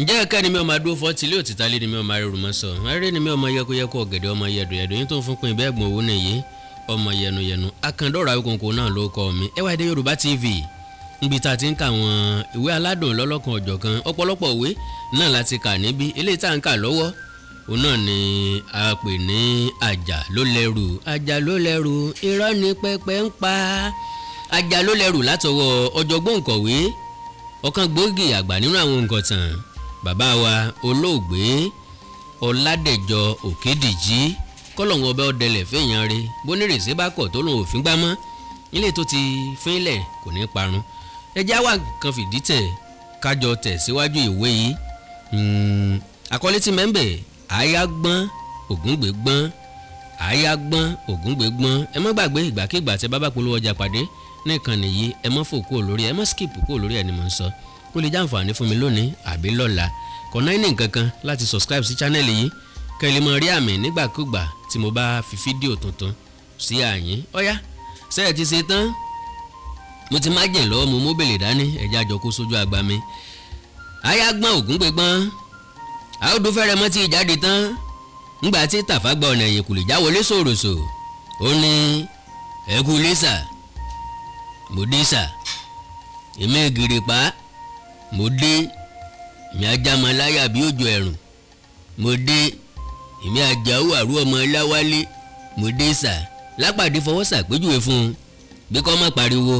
Ǹjẹ́ ẹ̀ka ni mi ò máa dúró fọ́ tilé òtítà lé ni mi ò máa rírun mọ́ sọ aré ni mi ò máa yẹkuyẹku ọ̀gẹ̀dẹ̀ ọmọ yẹdùn yín tó ń fún pin ìbẹ́ ẹ̀gbọ́n owó nìyí ọmọ yẹnuyẹnu. Akandọ́rọ̀ Awíkonko náà ló kọ́ mi. Ẹwà Èdè Yorùbá TV, níbi tá a ti ń ka àwọn ìwé aládùn lọ́lọ́kan ọ̀jọ̀kan. Ọ̀pọ̀lọpọ̀ ìwé náà la ti kà níbí. Eléyìí tá à ń kà lọ́wọ́, òun náà ni a pè ní Àjà ló lẹ́rù, Àjà ló lẹ́rù, irọ́ ni pẹpẹ ń pa. Àjà ló lẹ́rù látọwọ́ ọ̀jọ̀gbọ́n òǹkọ̀wé, ọ̀kan gbòógì àgbà nínú àwọn òǹkọ̀tàn, bàbá wa olóògbé Ọládẹ̀jọ Òkèdìjì. Kọ́lọ́hún ọbẹ̀ ọ̀dẹlẹ̀ fẹ́yàn re bónírèsé bá kọ̀ tó lòun òfin gbámọ́ ilé tó ti fínlẹ̀ kò ní parun. Ẹjẹ́ àwa kan fìdí tẹ̀ kájọ tẹ̀ síwájú ìwé yìí. Àkọlé tí mẹ́ńbẹ̀, Àyà gbọ́n Ògúngbè gbọ́n, Àyà gbọ́n Ògúngbè gbọ́n. Ẹ má gbàgbé, ìgbàkigbà tẹ bá bá polówó ọjà pàdé ní ìkànnì yìí, ẹ má fò kúrò lórí ẹ, má skip kúrò lórí ẹ ni mò ń sọ. Kó lè jàǹfààní fún mi lónìí àbí lọ́la. Kò náà ní nǹkan kan láti subscribe sí channel yìí, kẹ́ ẹ lè máa rí àmì nígbàkúgbà tí mo bá fi fídíò tuntun sí àyín. Ọ̀yá, ṣé ẹ ti ṣe tán? Mo ti má jẹ̀ lọ́wọ́, mo móbèlè dání, ẹ̀já àjọ kó sójú àgbà mi. Àyà gbọ́n Ògúngbè gbọ́n, àódù fẹ́rẹ̀ mọ́ tí ìjáde tán ńgbà tí Tàfá gba ọ̀nà ẹ̀yìn kùlì já wọlé sòròsò. Ó ní, "Ẹ kú lẹ́sà, mo dé sà. Èmi gìrìpá mo dé, èmi ajámaláyà bí òjò ẹ̀rùn mo dé, èmi àjàó àrú ọmọ láwálé mo dé sà." Lápàdé fọwọ́ sàpèjúwe fún un bí kò má pariwo,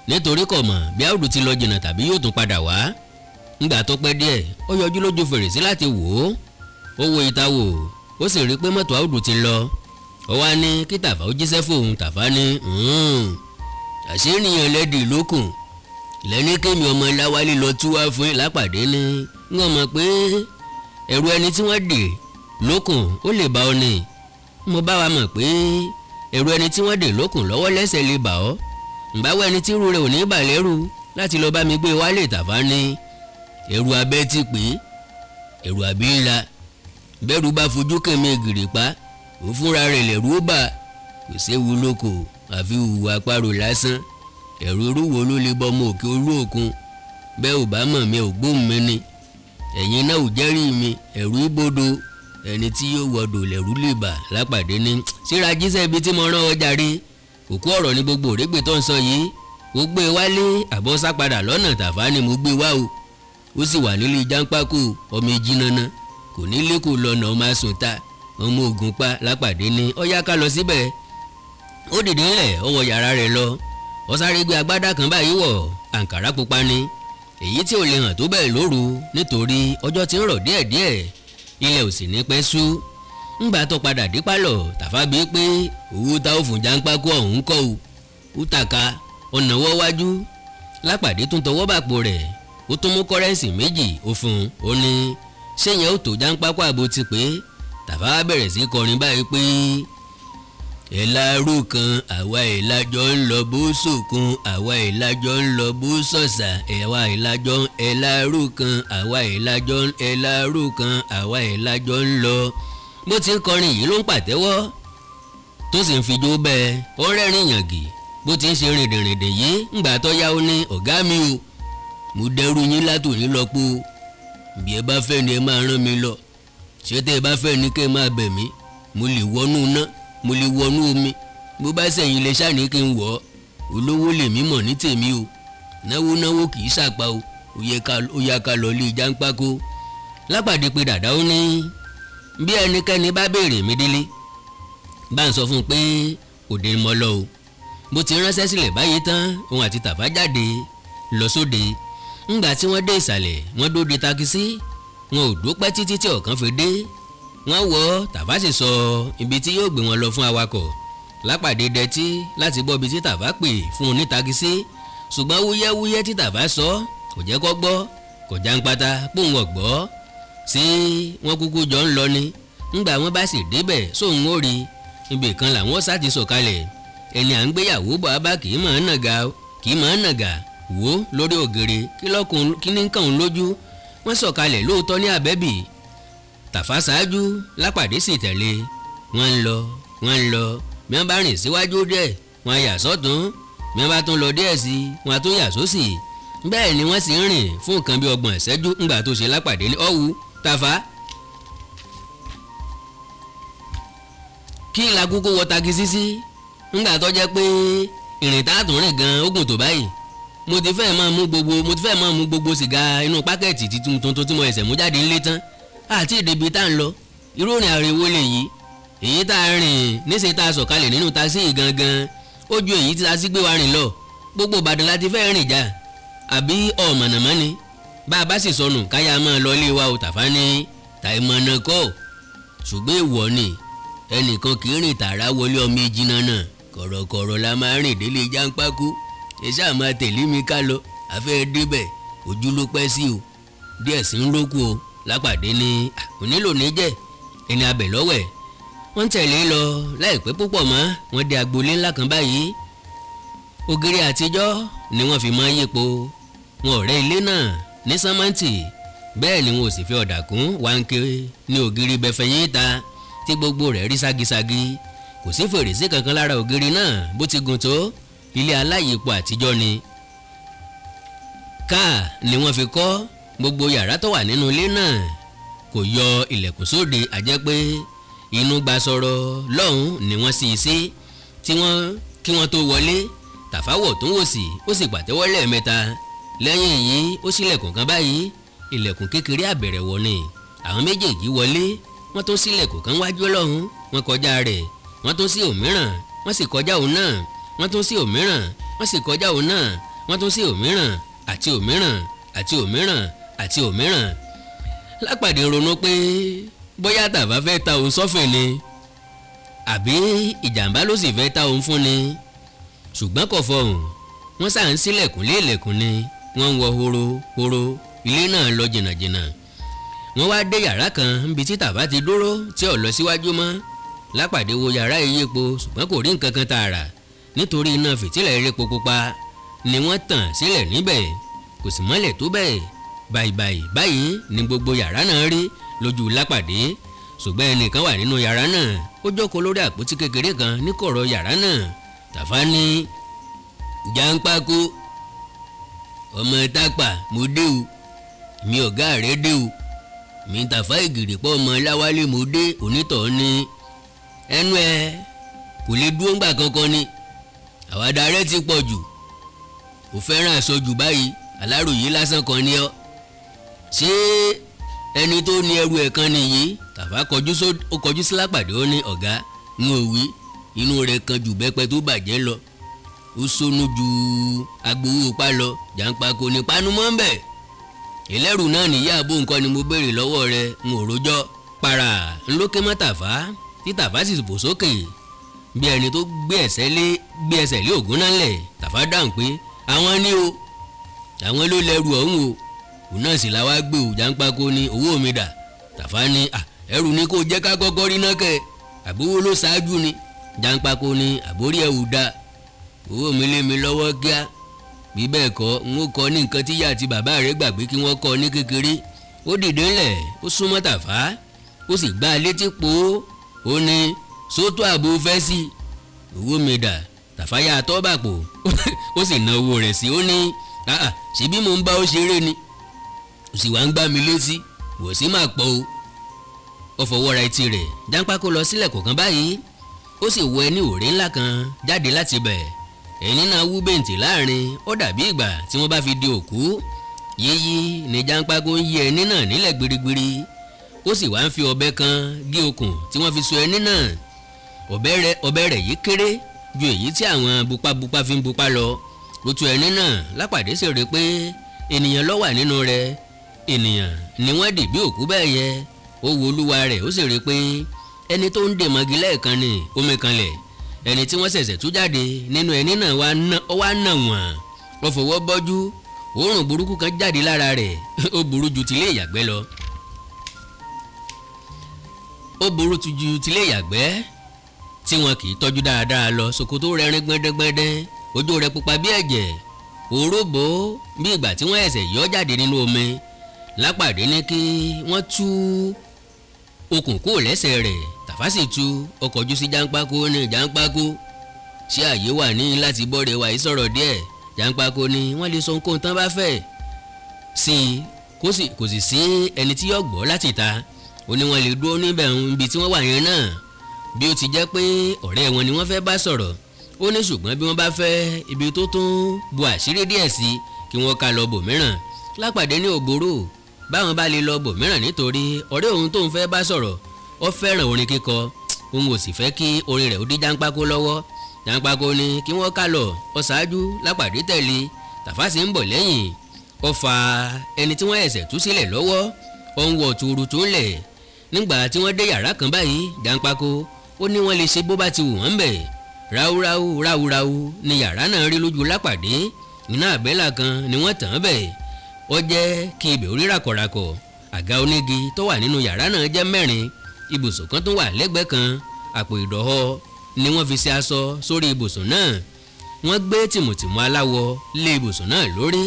nítorí kò mọ̀ bí àwùjọ ti lọ jìnnà tàbí yóò tún padà wá. Ńgbà tó pẹ́ díẹ̀, ó yọjú lójú fèrèsé láti wò ó. Ó wo ìta wò, ó sì rí i pé mọ́tò àwùjọ ti lọ. Ó wá ní kí Tàfá ó jíṣẹ́ fóun. Tàfá ní, "Àṣíríyàn lẹ́dì lókùn lẹ́ni kémi ọmọ láwálé lọ tú wá fún yín." Lápàdé ní, ń wọ́n mọ̀ pé ẹ̀rù ẹni tí wọ́n dè lókùn ó lè bá ọ ní. Mo bá wa mọ̀ pé ẹ̀rù ẹni tí wọ́n dè lókùn lọ́wọ́ lẹ́sẹ̀ lè bà ọ́, ǹbáwọ̀ ẹni tí irú rẹ̀ ò ní bà lẹ́rù láti lọ bá mi gbé wálé. Tàfá ní, "Ẹ̀rù abẹ́ ti pè é, ẹ̀rù àbí ńlá. Bẹ́rù bá fojú kẹ́mi gìrìpá, òun fúnra rẹ̀ lẹ̀rú ó bà. Kò séwu lóko àfi hùwà àparò lásán. Ẹ̀rù irú wo ló lè bọ́mọ òkè olú òkun? Bẹ́ẹ̀ ò bá mọ̀ mi, ò gbóhùn mi ni, ẹ̀yin náà ò jẹ́rìí mi. Ẹ̀rù ibodò, ẹni tí yóò wọdò lẹ̀rú lè bà." Lápàdé ní, "Síra jíṣẹ́ ibi tí mo rán ọ jàre. Òkú ọ̀rọ̀ ní gbogbo òrégbè tó ń sọ yìí. Ó gbé e wálé àbọ̀ sá padà lọ́nà?" Tàfá ni, "Mo gbé wá o, ó sì wà nílé jáńpákó ọmọ èjì nana, kò nílé kò lọ́nà, ọmọ àsùnta ọmọ ògùn pa." Lápàdé ní, "Ó yá, ká lọ síbẹ̀." Ó dìde ńlẹ̀, ó wọ yàrá rẹ̀ lọ. Ó sáré gbé agbádá kan báyìí wọ̀. Àǹkárá pupa ni, èyí tí ò lè hàn tó bẹ́ẹ̀ lóru, nítorí ọjọ́ ti ń rọ̀ díẹ̀díẹ̀, ilẹ̀ ò sì ní pẹ́ ṣú. Ńgbà tó padà dé pálọ̀, Tàfá bíi pé owó tá ò fún jáńpákó ọ̀hún kọ́ o. Ó tàka ọ̀nà wọ́ wájú. Lápàdé tún tọwọ́ bàpò rẹ̀, ó tún mú currency 2, ó fún un. Ó ní, "Ṣé yẹn ó tó jáńpákó àbò ti pé?" Tàfá bẹ̀rẹ̀ sí kọrin báyìí pé, "Ẹ̀làrú kan àwa ìlàjọ ń lọ, bó sòkun àwa ìlàjọ ń lọ, bó sọ̀sà àwa ìlàjọ. Ẹ̀làrú kan àwa ìlàjọ, ẹ̀làrú kan àwa ìlàjọ ń lọ." Bó ti ń kọrin yìí ló ń pàtẹ́wọ́ tó sì ń fijó bẹ́ẹ̀, ó rẹ́rìn yàngì bó ti ń ṣe rìndìnrìndìn yìí. Ńgbà tó yá, ó ní, "Ọ̀gá mi o, mo dẹrú yín látòní lọ́pọ̀. Bí ẹ bá fẹ́ ni ẹ máa rán mi lọ. Ṣé tẹ́ ẹ bá fẹ́ ni kẹ́ ẹ máa bẹ̀ mí. Mo lè wọnú iná, mo lè wọnú omi. Bó bá sẹ̀yìn lè ṣàní kí n wọ̀ ọ́. Olówó lèmi mọ̀ ní tèmi o. Náwó náwó kì í ṣàpá o. Ó yá, ká lọ lé jáńpákó." Lápàdé pé dàda, ó ní, "Bí ẹnikẹ́ni bá béèrè mi délé, bá ń sọ fún un pé òde mọ́ lọ o." Bó ti ránṣẹ́ sílẹ̀ báyìí tán, òun àti Tàfá jáde lọ sóde. Ńgbà tí wọ́n dé ìsàlẹ̀, wọ́n dóde takisí. Wọn ò dúpẹ́ títí tí ọ̀kan fi dé. Wọ́n wọ̀. Tàfá sì sọ ibi tí yóò gbé wọn lọ fún awakọ̀. Lápàdé dẹtí láti gbọ́ ibi tí Tàfá pè fún onítakisí, ṣùgbọ́n wúyẹ́wúyẹ́ tí Tàfá sọ kò jẹ́ kó gbọ́. Kò jáǹpátá póun ọ̀gbọ́ sí. Wọ́n kúkú jọ ń lọ ni. Ńgbà wọ́n bá sì débẹ̀, sóun ó rí ibì kan làwọn sá ti sọ̀kalẹ̀. Ẹni à ń gbéyàwó bọ̀ abá kì í mọ̀ ọ́n nàgà, kì í mọ̀ ọ́n nàgà wò lórí ògiri. Kí lọ́kùn kí ní kàn ń lójú. Wọ́n sọ̀kalẹ̀ lóòótọ́ ní Àbẹ́bì. Tàfá ṣáájú, Lápàdé sì tẹ̀lé. Wọ́n ń lọ, wọ́n ń lọ. Bí wọ́n bá rìn síwájú díẹ̀, wọ́n á yà sọ́tún. Bí wọ́n bá tún lọ díẹ̀ sí, wọ́n á tún yà sósì. Bẹ́ẹ̀ ni wọ́n sì ń rìn fún nǹkan bí 30 ìṣẹ́jú ńgbà tó ṣe lápàdé ní ọ̀wù Tàfá. Kí la kúkú wọ takisí sí ńgbà tó jẹ́ pé ìrìn tá a tún rìn gan ogun tó báyìí. Mo ti fẹ́ máa mú gbogbo mo ti fẹ́ máa mú gbogbo sìgá inú pákẹ́ẹ̀tì tuntun tí mo ẹ̀sẹ̀ mú jáde ńlé tán àti ìdèbí tá à ń lọ. Irú ìrìn àrèwò lè yí èyí tá a rìn níṣẹ́ tá a sọ̀kalẹ̀ nínú tasí gangan ó ju èyí tí tasí gbé wa rìn lọ. Gbogbo Ìbàdàn la ti fẹ́ rìn já àbí ọ̀mọ̀nàmọ́ ni bá a bá sì sọnù káyà máa lọ ilé wa ò. Tàfá ní tàìmọ̀nà kọ́, ṣùgbọ́n èèwọ̀ ni ẹnìkan kì í rìn tààrà wọlé ọmọ ìjìnà náà, kọ̀rọ̀kọ̀rọ̀ la máa rìn délé Jàǹpákó. Ẹ ṣáà máa tẹ̀lé mi ká lọ, àfẹ́ débẹ̀ ojú ló pẹ́ sí o, díẹ̀ sí ń rókù o. Lápàdé ní onílò ní jẹ́ ẹni abẹ̀ lọ́wẹ̀. Wọ́n ń tẹ̀lé lọ láìpẹ́ púpọ̀ mọ́ wọ́n dé agboolé ńlá kan báyìí. Ògiri àtijọ́ ni wọ́n fi máa yípo, wọn ò rẹ́ ilé náà ní sánmọ́ǹtì, bẹ́ẹ̀ ni wọn ò sì fi ọ̀dà kún wáńké ní ògiri bẹ̀fẹ̀yìn ta tí gbogbo rẹ̀ rí ságisági. Kò sí fèrèsé kankan lára ògiri náà bó ti gùn tó. Ilé aláyípo àtijọ́ ni, káà ni wọ́n fi kọ́ gbogbo yàrá tó wà nínú ilé náà, kò yọ ilẹ̀kùn sóde, àjẹ́ pé inú gba sọ̀rọ̀ lọ́hùn ni wọ́n sì sí tí wọ́n kí wọ́n tó wọlé. Tàfá wọ̀ tó ń wò sí, ó sì pàtẹ́wọ́ lẹ́ẹ̀mẹ́ta. Lẹ́yìn èyí ó ṣílẹ̀kùn kan báyìí, ilẹ̀kùn kékeré àbẹ̀rẹ̀wọ̀ ni. Àwọn méjèèjì wọlé, wọ́n tó ṣílẹ̀kùn kan wájú lọ́hùn, wọ́n kọjá rẹ̀, wọ́n tó sí òmíràn, wọ́n sì kọjá òun náà, wọ́n tó sí òmíràn, wọ́n sì kọjá òun náà, wọ́n tó sí òmíràn àti òmíràn àti òmíràn àti òmíràn. Lápàdé ronú pé bóyá Tàfá fẹ́ ta òun sọ́fìn ni àbí ìjàmbá ló sì fẹ́ ta òun fún ni, ṣùgbọ́n kò fọhùn. Wọ́n sà ń ṣílẹ̀kùn lé ilẹ̀kùn ni wọ́n ń wọ horo horo ilé náà lọ jìnnàjìnnà. Wọ́n wá dé yàrá kan níbi tí Tàfá ti dúró tí ò lọ síwájú mọ́. Lápàdé wo yàrá ìyípo, ṣùgbọ́n kò rí nǹkan kan tààrà nítorí iná fìtílà erépo pupa ni wọ́n tàn sílẹ̀ níbẹ̀, kò sì mọ́lẹ̀ tó bẹ́ẹ̀. Bàìbàì báyìí ni gbogbo yàrá náà rí lójú Lápàdé, ṣùgbọ́n ẹnìkan wà nínú yàrá náà, ó jókòó lórí àpótí kékeré kan ní kọ̀rọ̀ yàrá náà. Tàfá ní Jàǹpákó ọmọ Tápà, mo dé o, mi ọ̀gá rẹ̀ dé o, mi Tàfá Ìgìrìpọ̀ ọmọ Láwálé mo dé. Onítọ̀ ní ẹnu ẹ kò lè dúró ńgbà kankan ni, àwàdà rẹ ti pọ̀ jù, ò fẹ́ràn àsọjù báyìí, aláròyé lásán kan ni ọ́. Ṣé ẹni tó ní ẹrù ẹ̀ kan nìyí? Tàfá kọjú sí Lápàdé, ó ní ọ̀gá ń ò wí, inú rẹ̀ kan jù bẹ́pẹ tó bàjẹ́ lọ, ó sọnù ju agbowó pa lọ. Jàǹpákó ní panumọ́ ń bẹ̀, ẹlẹ́rù náà nìyá àbó nǹkan ni mo béèrè lọ́wọ́ rẹ̀, n ò rojọ́. Para ńlókè mọ́ Tàfá tí Tàfá sì fò sókè bí ẹni tó gbé ẹsẹ̀ lé ògùn náà lẹ̀. Tàfá dáhùn pé àwọn ní o, àwọn ló lẹ́rù ọ̀hún o, òun náà sì la wá gbé o. Jàǹpákó ní owó mi dà? Tàfá ní ẹrù ni kò jẹ́ ká kọ́kọ́ rí náà kẹ́, àbówó ló ṣáájú ni? Jàǹpákó ní àbórí ẹ̀ ò da, owó mi lé mi lọ́wọ́ kíá, bí bẹ́ẹ̀ kọ́ n ó kọ́ ní nǹkan tíyá àti bàbá rẹ̀ gbàgbé kí wọ́n kọ́ ní kékeré. Ó dìde ńlẹ̀, ó súnmọ́ Tàfá, ó sì gbá a létí po, ó ní sótó ààbò fẹ́ sí owó mi dà? Tàfá yá tọ́ bàpò, ó sì ná owó rẹ̀ sí, ó ní ṣebí mo ń bá ó ṣeré ni, ó sì wá ń gbá mi létí, wò sí máa pọ̀ o. Ó fọwọ́ ra etí rẹ̀. Jàǹpákó lọ sílẹ̀ kọ̀ọ̀kan báyìí, ó sì wọ ẹní òré ńlá kan jáde láti bẹ̀. Ẹni náà wú bèǹtì láàrin, ó dàbí ìgbà tí wọ́n bá fi di òkú. Yíyí ni Jàǹpákó ń yí ẹni náà nílẹ̀ gbirigbiri, ó sì wá ń fi ọ̀bẹ kan gé okùn tí wọ́n fi so ẹni náà. Ọ̀bẹ rẹ̀ yìí kéré ju èyí tí àwọn bupabupa fi ń bupa lọ. Ó tú ẹni náà. Lápàdé sì rí pé ènìyàn ló wà nínú rẹ̀, ènìyàn ni wọ́n dì bí òkú bẹ́ẹ̀ yẹ. Ó wo olúwa rẹ̀, ó sì rí pé ẹni tó ń dè mọ́gi lẹ́ẹ̀kan ni omi kanlẹ̀. Ẹni tí wọ́n ṣẹ̀ṣẹ̀ tú jáde nínú ẹni náà wá nà wọ́n, ó fọwọ́ bọ́jú, òórùn burúkú kan jáde lára rẹ̀, ó burú ju tilé ìyàgbẹ́ lọ. Ó burú ju tilé ìyàgbẹ́ tí wọn kì í tọ́jú dáadáa lọ. Ṣòkòtò rẹ̀ rin gbẹ́ndẹ́gbẹ́ndẹ́, ojú rẹ̀ pupa bí ẹ̀jẹ̀, òróbó bí ìgbà tí wọ́n ẹ̀sẹ̀ yọ jáde nínú omi. Lápàdé ní kí wọ́n tú okùn kúrò lẹ́sẹ̀ rẹ̀. Tàfá sì tú, ó kọjú sí Jàǹpákó ní Jàǹpákó, ṣé àyè wà ní láti bọ́ọ̀rẹ̀ wa yìí sọ̀rọ̀ díẹ̀? Jàǹpákó ni wọ́n lè sọ ohunkóhun tán bá fẹ́ sí i, kò sì sí ẹni tí yóò gbọ́ láti ta. Ó ní wọ́n lè dúró níbẹ̀ níbi tí wọ́n wà yẹn náà, bí ó ti jẹ́ pé ọ̀rẹ́ wọn ni wọ́n fẹ́ bá sọ̀rọ̀. Ó ní ṣùgbọ́n bí wọ́n bá fẹ́ ibi tó tún bu àṣírí díẹ̀ sí, kí wọ́n ká lọ bòmíràn. Lápàdé ní ògbóró báwọn bá lè lọ bòmíràn, nítorí ọ̀rẹ́ òun tóun fẹ́ bá sọ̀rọ̀, ó fẹ́ràn orin kíkọ, òun ò sì fẹ́ kí orin rẹ̀ ó dí Jàǹpákó lọ́wọ́. Jàǹpákó ní kí wọ́n ká lọ. Ó ṣáájú, Lápàdé tẹ̀lé, Tàfá sì ń bọ̀ lẹ́yìn. Ó fa ẹni tí wọ́n ẹ̀sẹ̀ tú sílẹ̀ lọ́wọ́, ó ń wọ̀ tuurutu ńlẹ̀. Nígbà tí wọ́n dé yàrá kan báyìí, Jàǹpákó ó ní wọ́n lè ṣe bó bá ti wù wọ́n bẹ̀. Ráúráú ráúráú ni yàrá náà rí lójú Lápàdé. Iná àbẹ́là kan ni wọ́n tàn án bẹ̀, ó jẹ́ kí ibẹ̀ orí ràkọ̀ràkọ̀. Àga onígi tó wà nínú yàrá náà jẹ́ mẹ́rin, ibùsùn kan tó wà lẹ́gbẹ̀ẹ́ kan. Àpò ìdọ̀họ́ ni wọ́n fi ṣe aṣọ sórí ibùsùn náà. Wọ́n gbé tìmùtìmù aláwọ̀ lé ibùsùn náà lórí,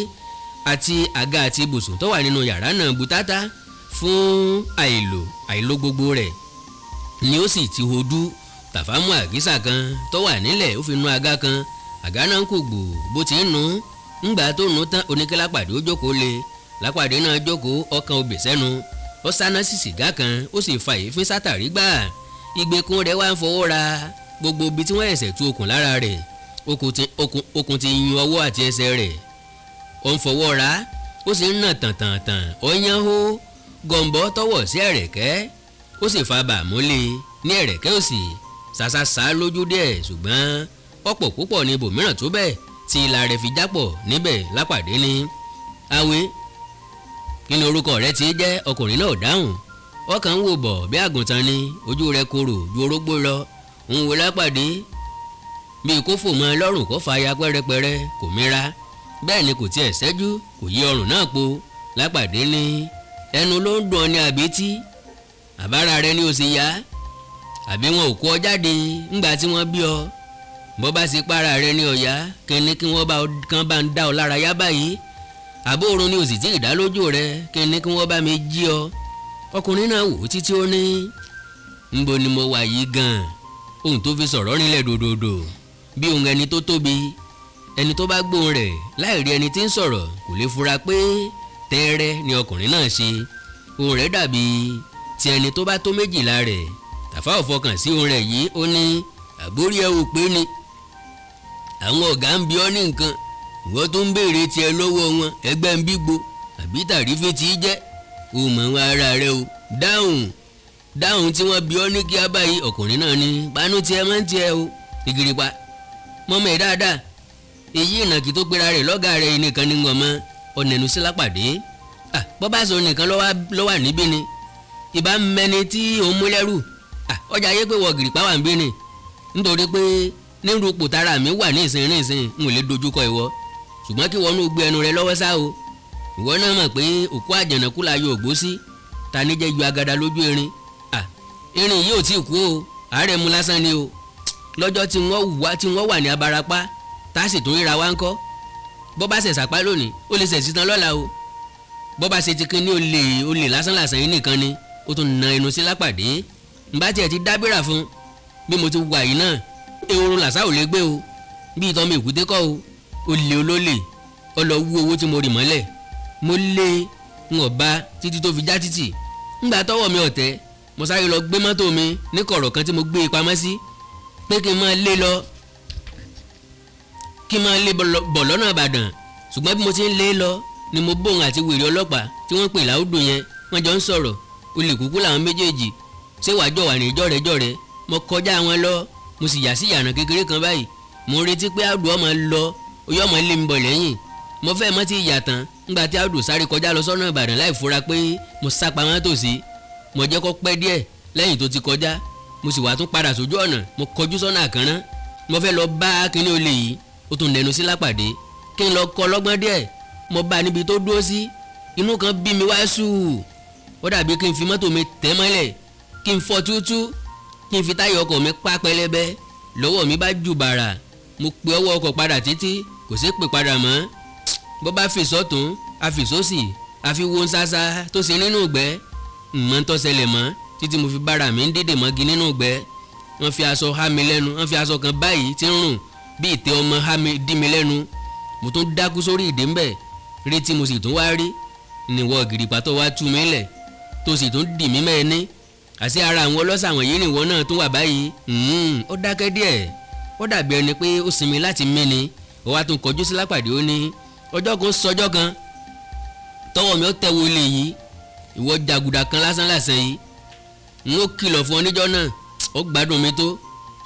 àti àga àti ibùsùn tó wà nínú yàrá náà bùtátà fún àìlò àìlò gbogbo rẹ̀ ni ó sì ti hodú. Tàfá mú àgísà kan tó wà nílẹ̀, ó fi nu àga kan. Àga náà kò gbò bó ti ń nu. Ńgbà tó nu tán, oníkẹ́ Lápàdé ó jókòó lé. Lápàdé náà jókòó, ọkàn obì sẹ́nu, ó sáná sí sìgá kan, ó sì fa èéfín sátàrí gbà. Ìgbèkùn rẹ̀ wá ń fọwọ́ ra gbogbo ibi tí wọ́n ẹ̀sẹ̀ tú okùn lára rẹ̀. Okùn ti yún ọwọ́ àti ẹsẹ̀ rẹ̀, ó ń fọwọ́ ra, ó sì ń nà tàntàntàn, ó yán hó. Gọ̀ǹbọ́ tọwọ́ sí ẹ̀rẹ̀kẹ́, ó sì fa bàmú lé ní ẹ̀rẹ̀kẹ́ òsì, ṣàṣàṣà lójú díẹ̀, ṣùgbọ́n ọ̀pọ̀ púpọ̀ ní ibòmíràn tó bẹ́ẹ̀ tí ìlà rẹ̀ fi jápọ̀ níbẹ̀. Lápàdé ní, "Awe, kí ni orúkọ rẹ ti jẹ́?" Ọkùnrin náà dáhùn, ọkàn ń wò bọ̀ bí àgùntàn ni, ojú rẹ̀ korò ju orógbó lọ, ń wo Lápàdé bí kò fò mọ́ lọ́rùn, kó fa ya pẹ́rẹpẹ́rẹ. Kò mira, bẹ́ẹ̀ ni kò tiẹ̀ ṣẹ́jú, kò yí ọrùn náà po. Lápàdé ní, "Ẹnu ló ń dùn ọ ní àbí tí àbára rẹ ni ó sì yá, àbí wọn ò kó ọ jáde ńgbà tí wọ́n bí ọ? Bó bá sì para rẹ ní ọ̀yá kíni kí wọ́n bá kán bá ń dá ọ lára yá báyìí? Àbó oorun ni ò sì tí ì dá lójú rẹ, kíni kí wọ́n bá mi jí ọ?" Ọkùnrin náà wò ó títí, ó ní, "Ńbo ni mo wà yìí gan-an?" Ohun tó fi sọ̀rọ̀ rinlẹ̀ dòdòdò bí ohun ẹni tó tóbi. Ẹni tó bá gbóhùn rẹ̀ láì rí ẹni tí ń sọ̀rọ̀ kò lè fura pé tẹ́ẹ́rẹ́ ni ọkùnrin náà ṣe. Ohùn rẹ̀ dàbí ti ẹni tó bá tó 12 rẹ̀. Tàfá ò fọkàn sí ohùn rẹ̀ yìí. Ó ní, "Àbórí ẹ ò pé ni? Àwọn ọ̀gá ń bi ọ́ ní nǹkan, ìwọ tó ń béèrè tiẹ̀ lọ́wọ́ wọn. Ẹgbẹ́ ń bí gbo àbí tàrífín tí í jẹ́ o mọ̀ wọn ara rẹ o. Dáhùn, dáhùn tí wọ́n bi ọ́ ní kíá báyìí." Ọkùnrin náà ní, "Panú tiẹ̀ máa ń tiẹ̀ o, ìgìrìpá mọ́mọ́ ẹ̀ dáadáa. Èyí ìnàkí tó pera rẹ̀ lọ́gàá rẹ̀ nìkan ní ngọ̀mọ́ ọ̀nẹ̀nu sí Lápàdé. Bọ́ bá sọ nìkan ló wà níbí ni ìbá mẹni tí òun mú lẹ́rù. Ọjà ayé pé wọ gìrìpá wà níbí ni, nítorí pé nírú ipò tára mi wà ní ìsìn ní ìsìn, n ò lè dojúkọ ìwọ, ṣùgbọ́n kí wọ́n gbé ẹnu rẹ lọ́wọ́ sá o. Ìwọ náà mọ̀ pé òkú àjànàkú la yọ ògbó sí. Ta ní jẹ́ ju agada lójú erin? Erin yìí ò tí ì kú o, àárẹ̀ mu lásán ni o. Lọ́jọ́ tí wọ́n wà ní abarapá, tá a sì tún ríra wá ń kọ́? Bọ́ bá ṣẹ̀ sàpá lónìí, ó lè ṣẹ̀ sí tán lọ́la o. Bọ́ bá ṣe ti kin ní olè olè lásán làsàn yìí nìkan ni." Ó tún na ẹnu sí Lápàdé. Nbá tiẹ̀ ti dábìrà fún bí mo ti wà yìí náà, ehoro làṣà ò lè gbé o, bí ìtọ́ mi èkúté kọ́ o. Olè olólè, ó lọ wú owó tí mo rì mọ́lẹ̀. Mo lé n ò bá títí tó fi já títì. Ńgbà tọ́wọ́ mi ọ̀tẹ̀, mo sáré lọ gbé mọ́tò mi ní kọ̀rọ̀ kan tí mo gbé e pamọ́ sí, pé kí n máa lé lọ, kí n máa lé bọ̀ lọ́nà Ìbàdàn. Ṣùgbọ́n bí mo ti ń lé lọ ni mo bóun àti wèrè ọlọ́pàá tí wọ́n pè láwùdù yẹn, wọ́n jọ ń sọ̀rọ̀. Olè kúkú làwọn méjèèjì, ṣé wàá jọ wà ní jọ̀rẹ́jọ̀rẹ́. Mo kọjá wọn lọ, mo sì yà sí ìyànà kékeré kan báyìí. Mo ń retí pé àdùn ọmọ lọ, oyè ọmọ lé mi bọ̀ lẹ́yìn. Mo fẹ́ mọ́ ti yà tán ńgbà tí àdùn sáré kọjá lọ sọ́nà Ìbàdàn láì fura pé mo sá pamọ́ tòsí. Mo jẹ́ kó pẹ́ díẹ̀ lẹ́yìn tó ti kọjá, mo sì wá tún padà sójú ọ̀nà. Mo kọjú sọ́nà Àkànrán, mo fẹ́ lọ bá kíní olè yìí. Ó tún nẹnu sí Lápàdé, kí n lọ kọ́ lọ́gbọ́n díẹ̀. Mo bá níbi tó dúró sí. Inú kan bí mi wá sùn, ó dàbí kí n fi mọ́tò mi tẹ̀ mọ́lẹ̀, kí n fọ́ túútú, kí n fi táyà ọkọ̀ mi pa pẹlẹbẹ. Lọ́wọ́ mi bá jù bàrà, mo pe ọwọ́ ọkọ̀ padà títí, kò sí pè padà mọ́. Bó bá fi sọ́tún, àfi sósì, àfi wo ṣáṣá tó ṣe nínú ìgbẹ́, mọ́ ń tọ́sẹ̀lẹ̀ mọ́ títí mo fi bára mi ń dídè mọ́gi nínú ìgbẹ́. Wọ́n fi aṣọ há mi lẹ́nu, wọ́n fi aṣọ kan báyìí tí ń rùn bí ìtẹ́ ọmọ há mi dí mi lẹ́nu. Mo tún dákú sórí ìdè ńbẹ̀ retí, mo sì tún wá rí níwọ gìrìpá tó wá tú mi lẹ̀, tó sì tún dì mí mẹ́ẹ̀ní. Àti ara àwọn ọlọ́ṣà wọ̀nyí nìwọ náà tún wà báyìí. Ó dákẹ́ díẹ̀, ó dàbí ẹni pé ó sinmi láti mí ni. Ó wá tún kọjú sí Lápàdé, ó ní ọjọ́ kan sọjọ́ kan tọwọ́ mi ó tẹ wo ilé yìí, ìwọ jàgùdà kan lásán lásán yìí, n ó kìlọ̀ fún ọ níjọ́ náà, ó gbádùn mi tó.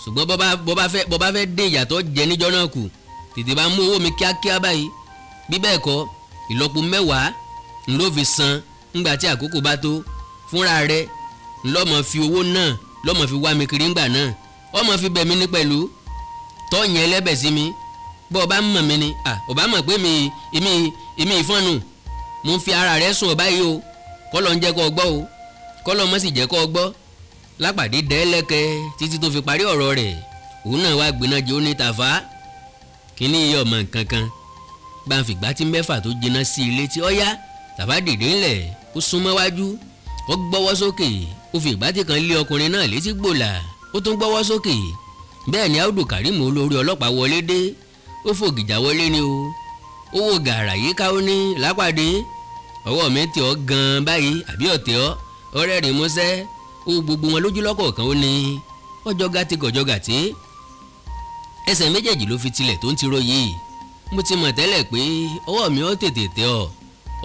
Ṣùgbọ́n bọ́ bá fẹ́ dín ìyàtọ̀ jẹ níjọ́ náà kù, tètè bá mú owó mi kíákíá báyìí. Bí bẹ́ẹ̀ kọ́, ìlọ́po 10 n ló fi san ńgbà tí àkókò bá tó. Fúnra rẹ̀ ńlọ́mọ fi owó náà lọ́mọ fi wá mi kiri ńgbà náà, ọmọ fi bẹ̀ mí ní pẹ̀lú tọ́yìn ẹlẹ́bẹ̀ sí mi. Bọ́ ọ bá mọ̀ mí ni ọ bá mọ̀ pé mi èmi ìfọ́nù mo ń fi ara rẹ̀ sùn ọ báyìí o. Kọ́lọ́ ń jẹ́ kó o gbọ́ o, kọ́lọ́ mọ́ sì jẹ́ kó o gbọ́. Lápàdé dẹ́lẹ́kẹ́ títí tó fi parí ọ̀rọ̀ rẹ̀. Òun náà wá gbiná jẹ́. Ó ní Tàfá kíní iye ọmọ nǹkan kan bá ń fìgbà tí mẹ́fà tó jiná sí ilé tí ó yá. Tàfá dìde ńlẹ̀, ó súnmọ́ wájú, ó gbọ́wọ́ sókè, ó fi ìgbà tí kan lé ọkùnrin náà létí gbòòlà. Ó tún gbọ́wọ́ sókè. Bẹ́ẹ̀ ni Audu Karim olórí ọlọ́pàá wọlé dé. Ó fògìjà wọlé ni o. Ó wò gàrà yíká, ó ní, "Lápàdé, ọwọ́ mi tẹ̀ ọ́ gan-an báyìí àbí ọ̀tẹ̀ ọ́?" Ọ̀rẹ́ rìn músẹ́, ó gbogbo wọn lójú lọ́kọ̀ọ̀kan. Ó ní ọjọ́ gàtí kọjọ́ gàtí, ẹsẹ̀ méjèèjì ló fi tilẹ̀ tó ń tiro yìí. Mo ti mọ̀ tẹ́lẹ̀ pé ọwọ́ mi ó tètè tẹ̀ ọ́.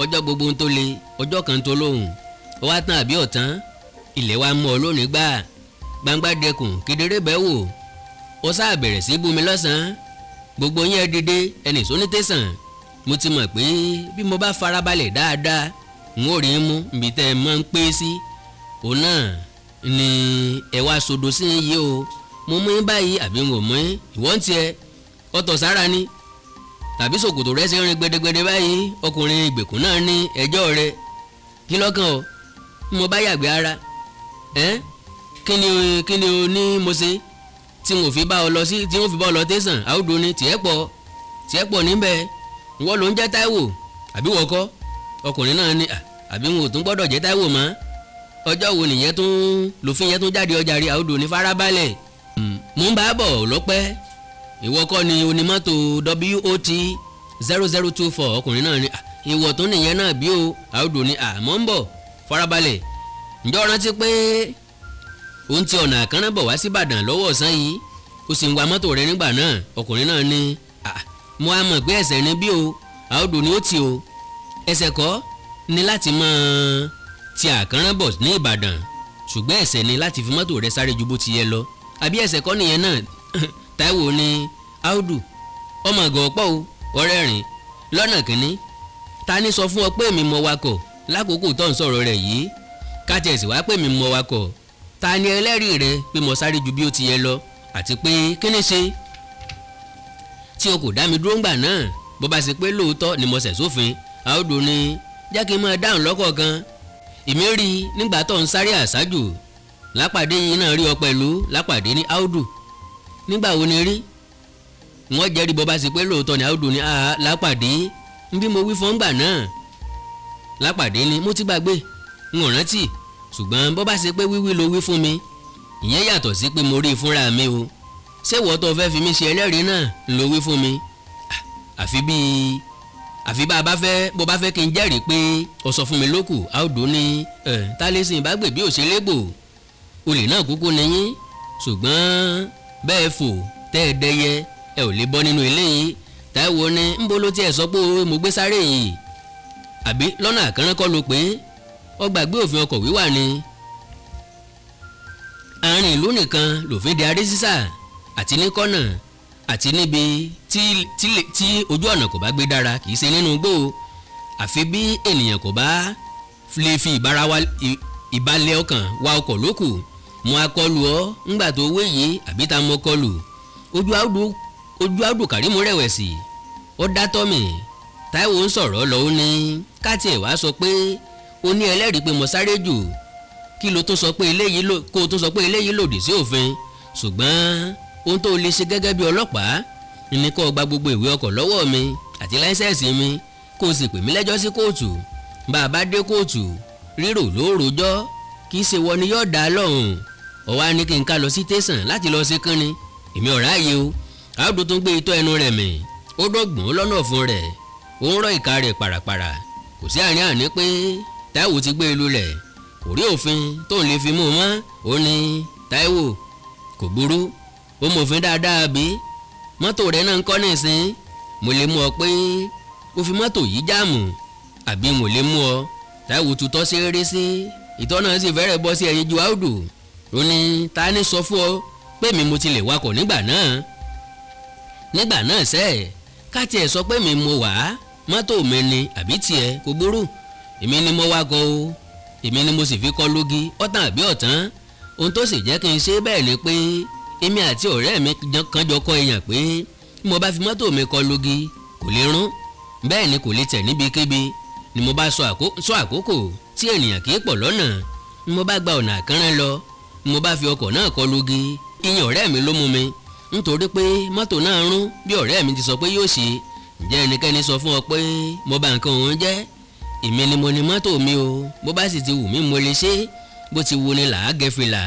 Ọjọ́ gbogbo ń tó le, ọjọ́ kan tó lóhùn. Ó wá tán àbí ọ̀tán? Ilẹ̀ wa mú ọ lónìí gbà. Gbangba dẹkùn kedere bẹ́ẹ̀ wò. Ó sáà bẹ̀rẹ̀ sí bú mi lọ́sàn-án. Gbogbo yín ẹ dìde, ẹnì sóní tẹ̀sán. Mo ti mọ̀ pé bí mo bá farabalẹ̀ dáadáa, n ó rí mú ibi tẹ́ ẹ mọ́ ń pé sí. Òun náà ni ẹ wá sodo sí yìí o. Mo mú yín báyìí àbí n ò mú yín? Ìwọ́n tiẹ̀ ọ̀tọ̀ sára ni tàbí ṣòkòtò rẹ̀ ṣe ń rin gbẹdẹgbẹdẹ báyìí? Ọkùnrin ìgbèkùn náà ní ẹjọ́ rẹ̀ kí lọ́kàn o. Mo bá yàgbé ara ẹ́, kí ni o ní mo ṣe tí n ò fi bá ọ lọ sí, tí n ò fi bá ọ lọ tẹ̀sán? Àwùjọ ni tiẹ̀ pọ̀, tiẹ̀ pọ̀ níbẹ̀. Ìwọ ló ń jẹ́ Táíwò àbí wọ́n kọ́? Ọkùnrin náà ní àbí n ò tún gbọ́dọ̀ jẹ́ Táíwò mọ́? Ọjọ́ wo nìyẹn tún lòfin yẹn tún jáde ọjà rí? Àwùjọ ní farabalẹ̀, mò ń bá bọ̀ lọ́pẹ́. Ìwọ kọ́ ni onímọ́tò WOT 0024? Ọkùnrin náà ní ìwọ tó nìyẹn náà bí o. Àwùjọ ní àmọ́ ń bọ̀, farabalẹ̀. Ǹjọ́ rántí pé òun ti ọ̀nà àkànrán bọ̀ wá sí Ìbàdàn lọ́wọ́ ọ̀sán yìí, ó sì ń wa mọ́tò rẹ nígbà náà? Ọkùnrin náà ní mo á mọ̀ pé ẹ̀ṣẹ̀ ni bí o. Àwùjọ ni ó ti o, ẹ̀ṣẹ̀ kọ́ ni láti máa ti àkànrán bọ̀ ní Ìbàdàn, ṣùgbọ́n ẹ̀ṣẹ̀ ni láti fi mọ́tò rẹ sáré ju bó ti yẹ lọ. Àbí ẹ̀ṣẹ̀ kọ́ nìyẹn náà? Táíwò ní Áùdù ọmọ àgọ́ ọ̀pọ̀ o. Ọ̀rẹ́ rìn lọ́nà kínní, ta ni sọ fún ọ pé èmi mọ wakọ̀ lákòókò tó ń sọ̀rọ̀ rẹ̀ yìí? Kájẹ̀sì wá pé mi mọ wakọ̀, ta ni ẹlẹ́rìí rẹ pé mo sáré ju bí ó ti yẹ lọ? Àti pé kí ni ṣe tí o kò dá mi dúró ńgbà náà, bó bá ṣe pé lóòótọ́ ni mo ṣẹ̀ sófin? Áùdù ni jẹ́ kí n máa dáhùn lọ́kọ̀ọ̀kan. Èmi rí i nígbà tó ń sáré àṣájù. Lápàdé yìí náà rí ọ pẹ̀lú. Lápàdé ní Áùdù, nígbà wo ni rí? Wọ́n jẹ́rìí bó bá ṣe pé lóòótọ́ ni. Áùdù ní Lápàdé, ń bí mo wí fún ńgbà náà. Lápàdé ni mo ti gbàgbé, n ò rántí, ṣùgbọ́n bó bá ṣe pé wíwí ló wí fún mi, ìyẹn yàtọ̀ sí pé mo rí i fúnra mi o. Ṣé ìwọ tó fẹ́ fi mí ṣe ẹlẹ́rìí náà ló wí fún mi? Àfi bíi àfi bá a bá fẹ́, bó bá fẹ́ kí n jẹ́rìí pé o sọ fún mi lókù. Áùdù ní ẹ̀ tálẹ́sìn ìbágbè bí òṣèlégbò olè náà kúkú nìyín, ṣùgbọ́n bẹ́ẹ̀ fò tẹ́ ẹ dẹyẹ, ẹ ò lè bọ́ nínú ilé yìí. Táíwò ní ńbo ló tiẹ̀ sọ pé mo gbé sáré yìí? Àbí lọ́nà àkànrán kọ́ ló pé ó gbàgbé òfin ọkọ̀ wíwà ni? Àárín ìlú nìkan lòfin di aré sísà, àti ní kọ́nà àti níbi tí tí ojú ọ̀nà kò bá gbé dára, kì í ṣe nínú igbó. Àfi bí ènìyàn kò bá lè fi ìbalẹ̀ ọkàn wa ọkọ̀ lókù. Mo akọlù ọ ńgbà tó wé yìí àbí ta mo kọlù? Ojú Áùdù Kàrímù rẹ̀wẹ̀sì, ó dá tọ́mì. Táíwò ń sọ̀rọ̀ lọ, ó ní káàtì ẹ̀ wá sọ pé ó ní ẹlẹ́rìí pé mo sáré jù, kí ló tó sọ pé eléyìí kó o tó sọ pé eléyìí lòdì sí òfin? Ṣùgbọ́n ohun tó lè ṣe gẹ́gẹ́ bí ọlọ́pàá ní kó o gba gbogbo ìwé ọkọ̀ lọ́wọ́ mi àti licence mi, kó o sì pè mí lẹ́jọ́ sí kóòtù. Bá a bá dé kóòtù, rírò ló rojọ́, kì í ṣe wọ ni yóò dá lọ́hùn. Ọ̀wá ní kí n ká lọ sí tẹ̀sán láti lọ ṣe kánni, èmi ò ráàyè o. Àádọ́ tó ń gbé itọ́ ẹnu rẹ̀ mì. Ó dọ̀gbọ́n lọ́nà ọ̀fun rẹ̀, ó ń rọ ìka rẹ̀ pàràpàrà. Kò sí àní-àní pé Táíwò ti gbé e lulẹ̀. Kò rí òfin tóun lè fi mú un mọ́. Ó ní, "Táíwò, kò burú, ó mọ̀fin dáadáa bí mọ́tò rẹ̀ náà ń kọ́ nísìn. Mo lè mú ọ pé ó fi mọ́tò yìí jam, àbí mo lè mú ọ?" Táíwò tutọ́ sí eré sí, ìtọ́ náà sì fẹ́rẹ̀ bọ́ sí ẹ̀yìn ju áùdù. Ó ní, "Ta ni sọ fún ọ pé mi mo ti lè wakọ̀ nígbà náà? Nígbà náà sẹ́ẹ̀, ká tiẹ̀ sọ pé mi mo wà á, mọ́tò mi ni àbí tiẹ̀, kò burú. Èmi ni mo wakọ̀ o, èmi ni mo sì fi kọ́ lógi. Ọ̀tàn àbí ọ̀tán? Ohun tó sì jẹ́ kí n ṣe bẹ́ẹ̀ ni pé èmi àti ọ̀rẹ́ mi kan jọ kọ́ èèyàn pé bí mo bá fi mọ́tò mi kọ́ lógi, kò lè rún, bẹ́ẹ̀ ni kò lè tẹ̀ níbikíbi. Ni mo bá sọ àkókò tí ènìyàn kì í pọ̀ lọ́nà, ni mo bá gba ọ̀nà àkànrán lọ, ni mo bá fi ọkọ̀ náà kọ́ lógi. Ìyẹn ọ̀rẹ́ mi ló mú mi, nítorí pé mọ́tò náà rún bí ọ̀rẹ́ mi ti sọ pé yóò ṣe. Ǹjẹ́ ẹnikẹ́ni sọ fún ọ pé mo bà nǹkan òun jẹ́? Èmi ni mo ní mọ́tò mi o. Bó bá sì ti wù mí, mo lè ṣe. Bó ti wù ni là á gẹ fìlà,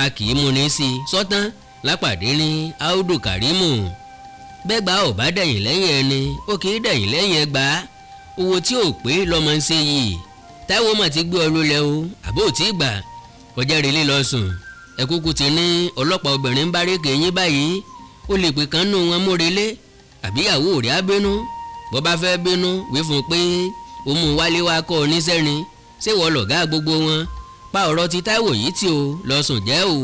a kì í mú ní sí i sọ́tán." Lápàdé ní, "Áúdù Kàrímù, bẹ́gbàá ò bá dẹ̀yìn lẹ́yìn ẹni, ó kì í dẹ̀yìn lẹ́yìn ẹgbàá. Owó tí ò pé lọ́mọ ń ṣe yìí. Táíwò mà ti gbé ọ lólẹ̀ o, àbó ò tí ì gbà kọjá relé lọ sùn. Ẹ̀kúkú ti ní ọlọ́pàá obìnrin ń bá rékè yín báyìí. Ó lè pè kán nù wọn múrelé, àbíyàwó rẹ̀ á bínú. Bó bá fẹ́ bínú, wí fún un pé ó mú wálé wá kọ́ ọ níṣẹ́ ni. Ṣé wọ́n lọ̀gá gbogbo wọn? Pa ọ̀rọ̀ ti Táíwò yìí tí o lọ sùn jẹ́ o,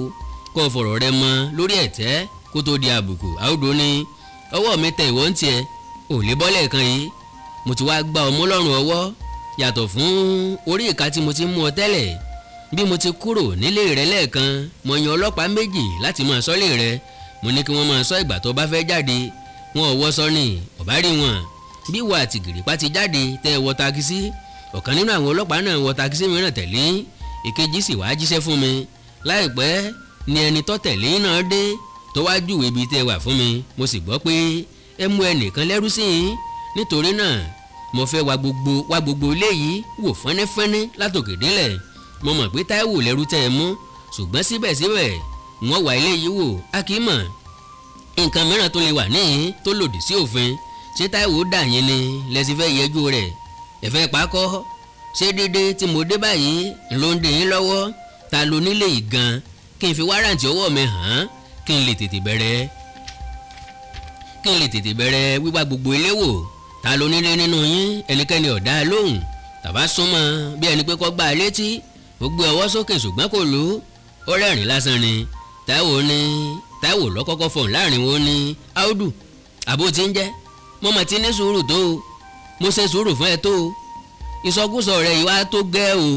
kó o fọ̀rọ̀ rẹ mọ lórí ẹ̀tẹ́ kó tó di àbùkù." Àwùdó ní, "Ọwọ́ mi tẹ ìwọ ń tiẹ̀ ò lè bọ́lẹ̀ kan yìí. Mo ti wá gbá ọmú lọ́rùn ọwọ́, yàtọ̀ fún orí ìka tí mo ti mú ọ tẹ́lẹ̀. Bí mo ti kúrò nílé rẹ lẹ́ẹ̀kan, mo yan ọlọ́pàá 2 láti máa ṣọ́lé rẹ. Mo ní kí wọ́n máa ṣọ́ ìgbà tó bá fẹ́ jáde. Wọn ò wọ́ sọ ní ọ̀bá rí wọn. Bí wà àti gìrìpá ti jáde tẹ́ ẹ wọ takisí, ọ̀kan nínú àwọn ọlọ́pàá náà wọ takisí mìíràn tẹ̀lé, ìkejì sì wáá jíṣẹ́ fún mi. Láìpẹ́ ni ẹni tó tẹ̀lé náà dé, tó wá júwèé ibi tẹ́ ẹ wà fún mi. Mo sì gbọ́ pé ẹ mú ẹnìkan lẹ́rú sí i. Nítorí náà, mo fẹ́ wá gbogbo ilé yìí wò fẹ́nẹ́fẹ́nẹ́ látòkè délẹ̀. Mo mọ̀ pé Táíwò lẹ́rú tẹ́ ẹ mú, ṣùgbọ́n síbẹ̀síbẹ̀ wọ́n wá ilé yìí wò. A kì í mọ̀, nǹkan mìíràn tó lè wà níhìn tó lòdì sí òfin. Ṣé Táíwò dà yín ni lẹ́sìn fẹ́ yẹjú rẹ̀ ẹ̀fẹ́ pakọ́? Ṣé dédé tí mo dé báyìí ló ń dè yín lọ́wọ́? Ta ló nílé yìí gan, kí n fi warrant ọwọ́ mi hàn án, kí n lè tètè bẹ̀rẹ̀ wíwá gbogbo ilé wò? Ta ló nílé nínú yín?" Ẹnikẹ́ni ò dá a lóhùn. Tàbá súnmọ́ bí ẹni pé kó gbá a létí, ó gbé ọwọ́ sókè, ṣùgbọ́n kò lù ú, ó rẹ́rìn lásán ni. Táíwò ní, Táíwò lọ́kọ́kọ́ fọ̀hún láàrin wọn ní, "Áùdù, àbó ti ń jẹ́, mo mà ti ní sùúrù tó o. Mo ṣe sùúrù fún ẹ tó o. Ìsọkúsọ rẹ yìí wá tó gẹ́ o.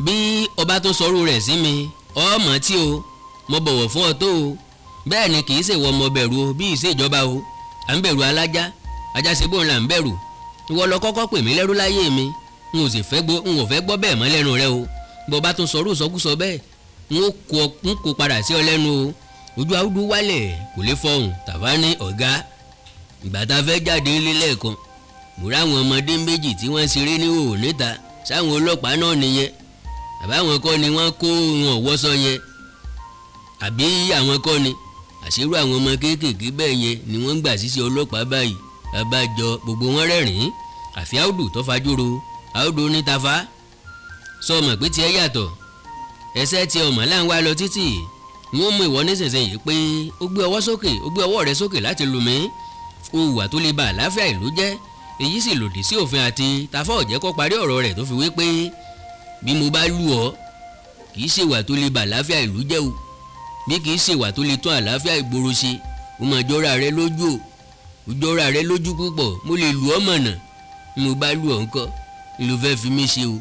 Bí ọba tó sọrú rẹ̀ sí mi, ọmọ tí o mo bọ̀wọ̀ fún ọ tó o. Bẹ́ẹ̀ ni kì í ṣèwọ ọmọ bẹ̀rù o, bí ìṣèjọba o. À ń bẹ̀rù alájá, ajá ṣe bóun là ń bẹ̀rù. Ìwọ lọ kọ́kọ́ pè mí lẹ́rú láyé mi. N ò sì fẹ́ gbọ́, n ò fẹ́ gbọ́ bẹ́ẹ̀ mọ́ lẹ́nu rẹ o. Bó bá tún sọrú ìsọkúsọ bẹ́ẹ̀, n ó kó padà sí ọ lẹ́nu o." Ojú àwùjọ wálẹ̀, kò lè fọhùn. Tàbá ní, "Ọ̀gá, ìgbà tá a fẹ́ jáde nílé lẹ́ẹ̀kan, mo ráwọn ọmọdé 2 tí wọ́n ṣeré ní òò níta. Sáwọn ọlọ́pàá náà nìyẹn, àbáwọn kọ́ ni wọ́n kó wọn wọ́sọ yẹn, àbí àwọn kọ́ ni? Àṣírò àwọn ọmọ kéékèèké bẹ́ẹ̀ yẹn ni wọ́n ń gbà síṣẹ́ ọlọ́pàá báyìí." Abájọ gbogbo wọn rẹ́rìn-ín, àfi áùdù tó fajúro. Áùdù ní, "Tafa, sọ mọ̀ pé tiẹ̀ yàtọ̀? Ẹsẹ̀ tí ọmọ là ń wá lọ títì. Wọ́n mú ìwọ nísinsìnyí pé ó gbé ọwọ́ sókè, ó gbé ọwọ́ rẹ sókè láti lù mí. Ó hùwà tó lè ba àlàáfíà ìlú jẹ́, èyí sì lòdì sí òfin." Àti Tafa ò jẹ́ kó parí ọ̀rọ̀ rẹ̀ tó fi wí pé, "Bí mo bá lù ọ́, kì í ṣèwà tó lè ba àlàáfíà ìlú jẹ́ o, bí kì í ṣèwà tó lè tún àlàáfíà ìgboro ṣe. Ó máa jọra rẹ lójú o, ó jọra rẹ lójú púpọ̀. Mo lè lù ọ́ mọ̀nà. Bí mo bá lù ọ́ ńkọ́, ló fẹ́ fi mí ṣe o?"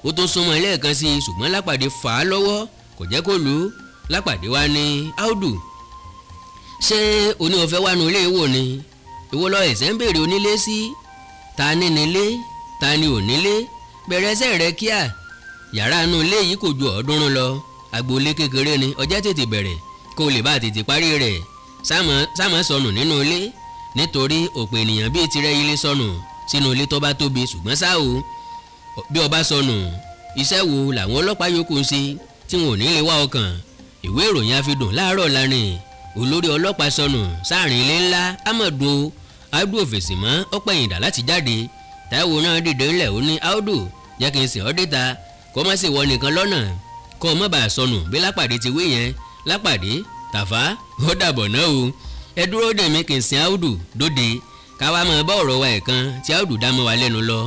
Ó tún súnmọ́ lẹ́ẹ̀kan sí i, ṣùgbọ́n Lápàdé fà á lọ́wọ́, kò jẹ́ kó lù ú. Lápàdé wá ní, "Áùdù, ṣé oní ọ̀fẹ́ wà nù ilé wò ni? Ìwọ lọ ẹ̀sẹ̀ ń béèrè onílé sí. Ta ní nílé, ta ni ò nílé? Bẹ̀rẹ̀ ẹsẹ̀ rẹ kíá. Yàrá inú ilé yìí kò ju 300 lọ, agboolé kékeré ni. Ọjọ́ tètè bẹ̀rẹ̀ kó o lè bá tètè parí rẹ̀. Sáàmọ́ sọnù nínú ilé, nítorí òpè ènìyàn bíi tirẹ̀ ilé sọnù sínú ilé tó bá tóbi. Ṣùgbọ́n ṣá o, bí ọba sọnù, iṣẹ́ wo làwọn ọlọ́pàá yòókù ń ṣe tí wọn ò ní lè wá ọkàn? Ìwé ìròyìn àfidùn láàárọ̀ lánìí. Olórí ọlọ́pàá sọnù sáàrin ilé ńlá amọ̀dún o." Audu ò fèsì mọ́, ó pẹ̀yìndà láti jáde. Táíwò náà dìde ńlẹ̀, ó ní, "Audu, jẹ́ kí n sìn ọ́ déta, kó má sì wọ nìkan lọ́nà, kó o má bàa sọnù bí Lápàdé ti wí yẹn." Lápàdé, "Tàfá, ó dàbọ̀ náà o, ẹ dúró dè mí kí n sin Audu dóde, káwa máa bá ọ̀rọ̀ wa ẹ̀kan tí Audu dá mọ́ wa lẹ́nu lọ."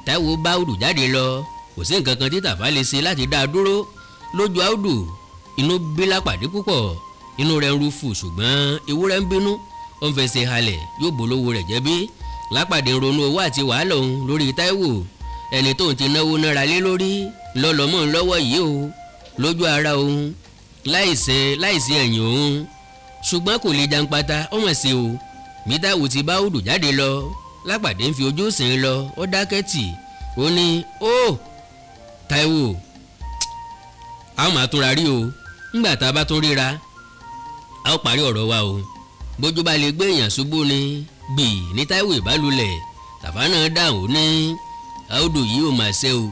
Táíwò bá Audu jáde lọ. Kò sí nǹkan kan tí Tàfá lè ṣe láti dá a dúró lójú Audu. Inú bí Lápàdé púpọ̀, inú rẹ̀ ń rúfù, ṣùgbọ́n ewúrẹ́ ń bínú, ó ń fẹsẹ̀ halẹ̀, yóò bolówó rẹ̀ jẹ́ bí. Lápàdé ń ronú owó àti wàhálà òun lórí Táíwò, ẹni tóun ti náwó náírà lé lórí lọ́lọ́mọ́ lọ́wọ́ yìí o, lójú ara òun, láìsí ẹ̀yìn òun, ṣùgbọ́n kò lè jàǹpátá. Ó mọ̀ sí o bí Táíwò ti bá Audu jáde lọ, Lápàdé ń fi ojú sìn lọ, ó dákẹ́ tì, ó ní, "Ó Táíwò, a ó máa túnra rí o. Ńgbà tá a bá tún ríra, a ó parí ọ̀rọ̀ wa o. Bójú bá lè gbé èèyàn ṣubú ni gbì ní." Táíwò ìbálulẹ̀. Tàfá náà dáhùn ní, "Audu yìí ò máa ṣe o,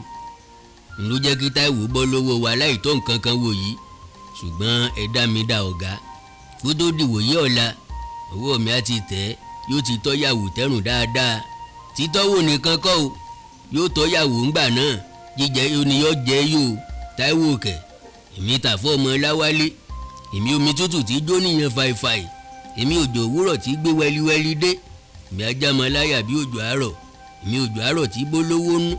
ló jẹ́ kí Táíwò bọ́ lọ́wọ́ wa láì tó nǹkan kan wò yìí. Ṣùgbọ́n ẹ dá mi dá ọ̀gá, kó tó dìwòye ọ̀la, owó mi á ti tẹ̀, yóò ti tọ́yàwó tẹ́rùn dáadáa. Títọ́wò nìkan kọ́ o, yóò tọ́yàwó ńgbà náà, jíjẹ ni yóò jẹ́ yóò. Táíwò kẹ̀, èmi Tàfọ́ ọmọ Láwálé, èmi omi tútù tí jó níyẹn fàìfàì, èmi òjò òwúrọ̀ tí gbé wẹ́líwẹ́lí dé, èmi ajámọ̀láyà bí òjò àárọ̀, èmi òjò àárọ̀ tí bólówó nú,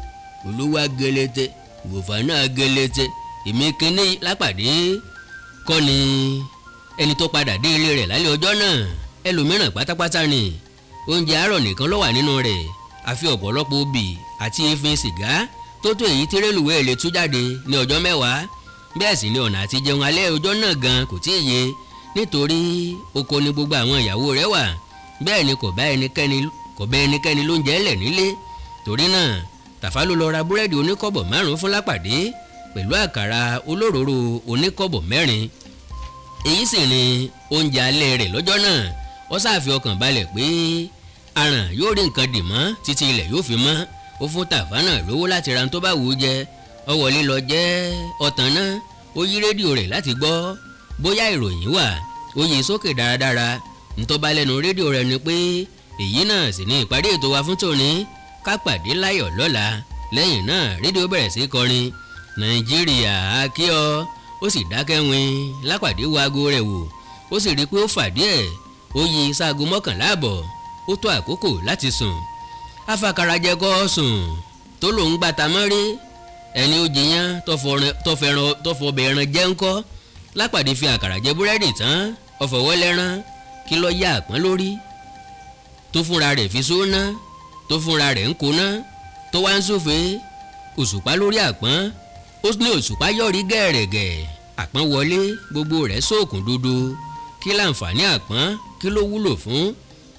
olówó agẹlẹtẹ, ìwòfà náà agẹlẹtẹ, èmi kínní." Lápàdé kọ́ ni ẹni tó padà dé ilé rẹ̀ lálẹ́ ọjọ́ náà, ẹlòmíràn pátápátá ni. Oúnjẹ àárọ̀ nìkan ló wà nínú rẹ̀, àfi ọ̀pọ̀lọpọ̀ obì àti èéfín sìgá tó tó èyí tí rélùwéè lè tú jáde ní ọjọ́ 10. Bẹ́ẹ̀ sì ni ọ̀nà àti jẹun alẹ́ ọjọ́ náà gan kò tí ì yé, nítorí oko ni gbogbo àwọn ìyàwó rẹ̀ wà. Bẹ́ẹ̀ ni kò bá ẹnikẹ́ni lóúnjẹ lẹ̀ nílé. Torí náà, Tàfá ló lọ ra búrẹ́dì oníkọ́bọ̀ 5 fún Lápàdé pẹ̀lú àkàrà olóròró oníkọ́bọ̀ 4. Èyí sì ni oúnjẹ alẹ́ rẹ̀ lọ́jọ́ náà. Ó sáfi ọkàn balẹ̀ pé aràn yóò rí nǹkan dì mọ́ títí ilẹ̀ yóò fi mọ́. Ó fún Tàfá náà lówó láti ra tó bá wù ú jẹ. Ó wọlé lọ jẹ́ ọ̀tàn náà, ó yí rédíò rẹ̀ láti gbọ́ bóyá ìròyìn wà. Ó yí sókè dáradára. Ntọ́ bá lẹ́nu rédíò rẹ̀ ni pé, "Èyí náà sì ní ìparí ètò wa fún tòní, ká pàdé láyọ̀ lọ́la." Lẹ́yìn náà, rédíò bẹ̀rẹ̀ sí kọrin "Nàìjíríà akíọ́", ó sì dákẹ́ win. Lápàdé wo aago rẹ̀ wò, ó sì rí i pé ó fà díẹ̀, ó yí sáago 11:30. Ó tó àkókò láti sùn. Afàkàràjẹ kọ́ sùn tó lòún gbàtà mọ́rí, ẹni ó jiyàn tó fọbẹ̀ ẹran jẹ́ ńkọ́? Lápàdé fi àkàrà jẹ búrẹ́dì tán, ó fọwọ́ lẹ́rán. Kí ló yá àpọ́n lórí tó fúnra rẹ̀ fi sóná, tó fúnra rẹ̀ ń koná, tó wá ń súfèé òṣùpá lórí àpọ́n? Ó ní òṣùpá yọ̀rí gẹ̀rẹ̀gẹ̀, àpọ́n wọlé, gbogbo rẹ̀ sóòkùn dúdú. Kí láǹfààní àpọ́n? Kí ló wúlò fún?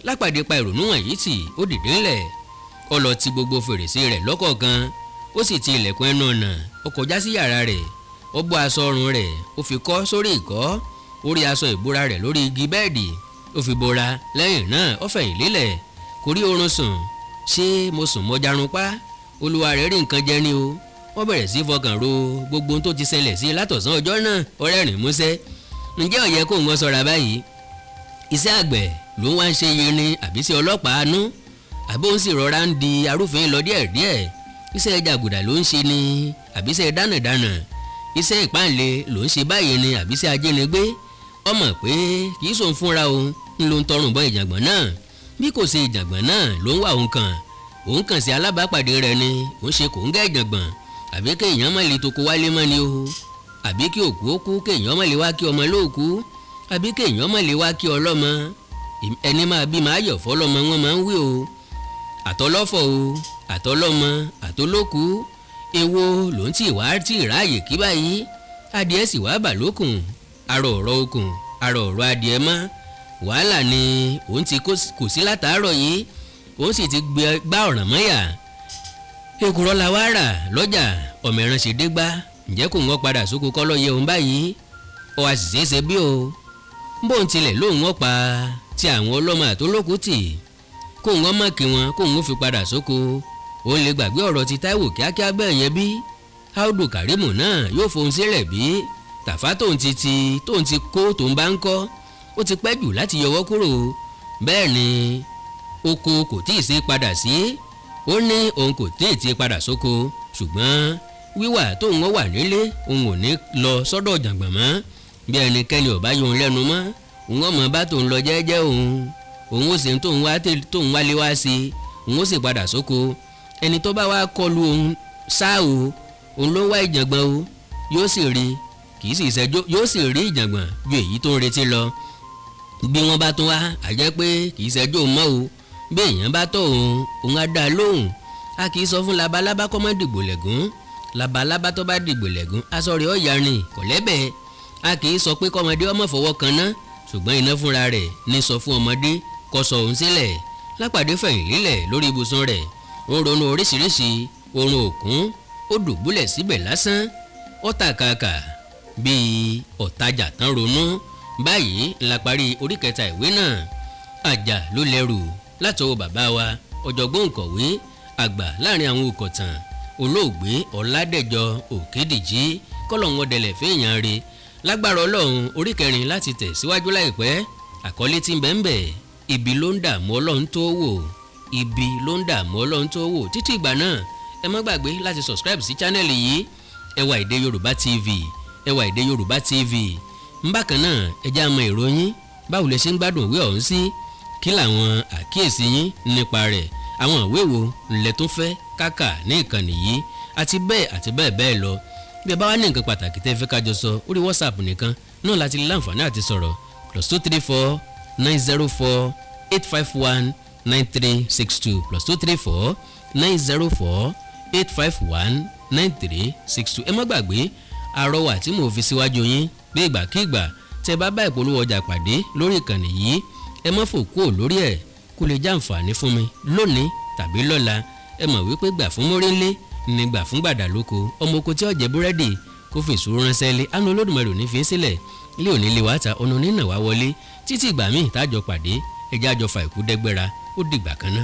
Lápàdé pa ìrònú wọ̀nyí tì, ó dìde ńlẹ̀, ó lọ ti gbogbo fèrèsé rẹ̀ lọ́kọ̀ọ̀kan, ó sì ti ilẹ̀kùn ẹnu ọ̀nà. Ó kọjá sí yàrá rẹ̀, ó bọ́ aṣọ ọrùn rẹ̀, ó fi kọ́ sórí ìkọ́, ó rí aṣọ ìbora rẹ̀ lórí igi bẹ́ẹ̀dì, ó fi bora. Lẹ́yìn náà, ó fẹ̀yìn lélẹ̀, kò rí oorun sùn. Ṣé mo sùn mọ́ jarun pa? Olúwa rẹ̀ rí nǹkan jẹ ni o. Wọ́n bẹ̀rẹ̀ sí fọkàn ro gbogbo ohun tó ti ṣẹlẹ̀ sí látọ̀sán ọjọ́ náà. Ó rẹ́rìn músẹ́. Ǹjẹ́ ó yẹ kó ń ṣọ́ra báyìí? Iṣẹ́ àgbẹ̀ ló ń wá ń ṣe yìí ni, àbí sí ọlọ́pàá nú? Àbí òun sì rọra ń di arúfin lọ díẹ̀díẹ̀? Iṣẹ́ jàgùdà ló ń ṣe ni, àbí iṣẹ́ dánàdánà? Iṣẹ́ ìpáǹle ló ń ṣe báyìí ni, àbí iṣẹ́ ajínigbé? Ọmọ pé kì í sòun fúnra òun ń lo ń tọrùn bọ ìjàngbọ̀n náà. Bí kò ṣe ìjàngbọ̀n náà ló ń wà, òun kàn òun kàn sí alábàápàdé rẹ̀ ni òun ṣe kò ń gẹ́ ìjàngbọ̀n. Àbí kéèyàn má lè toko wálé mọ́ ni o? Àbí kí òkú ó kú, kéèyàn má lè wá kí ọmọ lóòkú? Àbí kéèyàn má lè wá kí ọlọ́mọ? Ẹni máa bí máa yọ̀ fọlọ́mọ, wọn máa ń wí o. Àtọlọ́fọ̀ o, àtọlọ́mọ, àtọlókù, èwo ló ń tì wá tì ráàyè kí báyìí? Adìẹ sì wá bà lókùn, arọ ọ̀rọ̀ okùn, arọ ọ̀rọ̀ adìẹ mọ́. Wàhálà ni òun ti kò sí látàárọ̀ yìí, òun sì ti gbá ọ̀ràn mọ́yà. Èkùrọ́ la wá rà lọ́jà, ọmọ ẹran ṣe dé gbá. Ǹjẹ́ kò ń wọ́n padà sóko kọ́ lọ́yẹ òun báyìí? Ọ wá sì ṣeé ṣe bí o. Bóun tilẹ̀ lóun wọ́n pa ti àwọn ọlọ́mọ àtolókùú tì, kóun wọ́n mọ̀ kí wọn, kóun ó fi padà sóko, òun lè gbàgbé ọ̀rọ̀ ti Táíwò kíákíá bẹ́ẹ̀ yẹn bí? Audu Karimu náà yóò fohùn sílẹ̀ bí? Tàfá tóun ti ti tóun ti kó tóun bá ń kọ́, ó ti pẹ́ jù láti yọwọ́ kúrò. Bẹ́ẹ̀ ni. Oko kò tí ì sí padà sí. Ó ní òun kò tí ì ti padà sóko, ṣùgbọ́n wíwà tóun wà nílé, òun ò ní lọ sọ́dọ̀ jàngbọ̀n mọ́. Bí ẹnikẹ́ni ò bá yọ òun lẹ́nu mọ́, òun ọmọ bá tóun lọ jẹ́jẹ́ òun, òun ó sì ń tóun wá tóun wálé wá sí, òun ó sì padà sóko. Ẹni tó bá wá kọlu òun ṣáà o, òun ló ń wá ìjàngbọ̀n o, yóò sì rí, kì í sì ṣẹjọ́, yóò sì rí ìjàngbọ̀n ju èyí tó ń retí lọ. Bí wọ́n bá tún wá, àjẹ́ pé kì í ṣẹjọ́ mọ́ o. Bí èèyàn bá tọ̀ òun, òun á dá a lóhùn. A kì í sọ fún labalábá kó má dìgbò lẹ̀gún. Labalábá tó bá dìgbò lẹ̀gún, aṣọ rẹ̀ ọ̀yà rìn kọ̀lẹ́bẹ̀. A kì í sọ pé kọ́mọdé ọmọ fọwọ́ kan ná, ṣùgbọ́n iná fúnra rẹ̀ ní sọ fún ọmọdé kó sọ òun sílẹ̀. Lápàdé fẹ̀yìn lílẹ̀ lórí ibùsùn rẹ̀, ó ń ronú oríṣiríṣi. Oorun òkun, ó dùbúlẹ̀ síbẹ̀ lásán, ó tàkàkà bíi ọ̀tajà tán ronú. Báyìí la parí orí kẹta ìwé náà, Àjà ló lẹ́rù, látọwọ́ bàbá wa, ọ̀jọ̀gbọ́n, òǹkọ̀wé àgbà láàrin àwọn òkọ̀tàn, Olóògbé Ọ̀làdẹ̀jọ Òkèdìjì. Kọ́lọ́hún ọ̀dẹ̀lẹ̀ fẹ́ẹ̀yàn re lágbára Ọlọ́run. Orí kẹrin láti tẹ̀ síwájú láìpẹ́. Àkọlé tí ń bẹ ń bẹ, Ibi ló ń dààmú Ọlọ́run tó wò. Ibi ló ń dààmú Ọlọ́run tó wò. Títí ìgbà náà, ẹ má gbàgbé láti subscribe sí channel yìí, Ẹwà Èdè Yorùbá TV, Ẹwà Èdè Yorùbá TV. Bákan náà, ẹ já mọ ìròyìn. Báwo lẹ ṣe ń gbádùn ìwé ọ̀hún sí? Kí làwọn àkíyèsí yín nípa rẹ̀? Àwọn ìwé wo lẹ tún fẹ́ kákà ní ìkànnì yìí? Àti bẹ́ẹ̀ àti bẹ́ẹ̀ bẹ́ẹ̀ lọ. Bí ẹ bá wá ní nǹkan pàtàkì tẹ́ fẹ́ kájọ sọ, orí WhatsApp nìkan náà láti lè láǹfààní àti sọ̀rọ̀: +234 904 851 9362, +234 904 851 9362. Ẹ má gbàgbé àrọwà tí mò ń fi síwájú yín pé ìgbàkigbà tẹ́ bá bá ìpolówó ọjà pàdé lórí ìkànnì yìí, ẹ má fò kúò lórí ẹ̀, kó lè jàǹfààní fún mi lónìí tàbí lọ́la. Ẹ mọ̀ wípé gbà fún mórílé ní gbà fún gbàdà lóko. Ọmọ oko tí ó jẹ búrẹ́dì kó fi ìṣòro ránṣẹ́ lé. Àánú Olódùmarè ò ní fi í sílẹ̀, ilé òní lè wá ta, ọ̀nà onínà wá wọlé. Títí ìgbà míì tájọ pàdé, ẹjẹ́ àjọ fa ìkú dẹ́gbẹ́ra. Ó dìgbà kan ná.